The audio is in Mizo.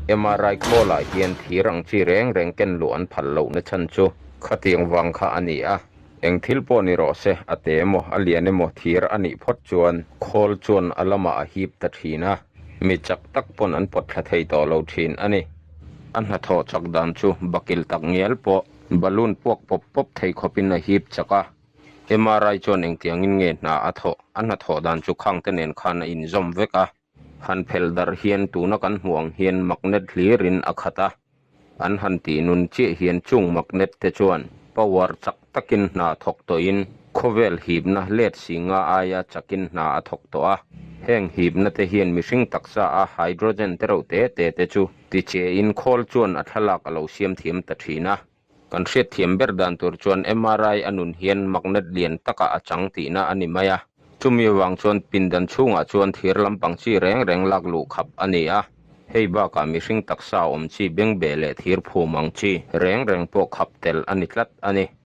MRI khawlah hian thir ang chi reng reng ken luh an phal lohna chhan chu khatiang vang kha a ni a. Eng thil pawh ni rawh se, a te emaw a lian emaw thir a nih phawt chuan khawl chuan a lamah a hip ta thin a, mi chak tak pawn an pawt thla thei tawh lo thin a ni. A hnathawh chak dan chu bakil tak ngial pawh balloon puak pawp pawp thei khawpin a hip chak a. MRI chuan engtiangin nge hna a thawh? A hnathawh dan chu khangte nen khan a inzawm vek a. Han phelh darh hian tuna kan hmuh ang hian magnet hlirin a khat a. An han tih nun chiah hian chung magnet te chuan power chak takin hna thawk tawhin khawvel hipna let si nga aia chakin hna a thawk tawh a. Heng hipna te hian mihring taksa a hydrogen te reuh te te te chu tichein khawl chuan a thlalak a lo siam thiam ta thin a. Kan hriatthiam ber dan tur chuan MRI a nun hian magnet lian takah a chang tihna a ni mai a. Chumi avang chuan pindan chhungah chuan thir lampang chi reng reng lak luh khap a ni a. Hei bakah mihring taksa awm chi bengbeh leh thir phum ang chi reng reng pawh khap tel a ni tlat a ni.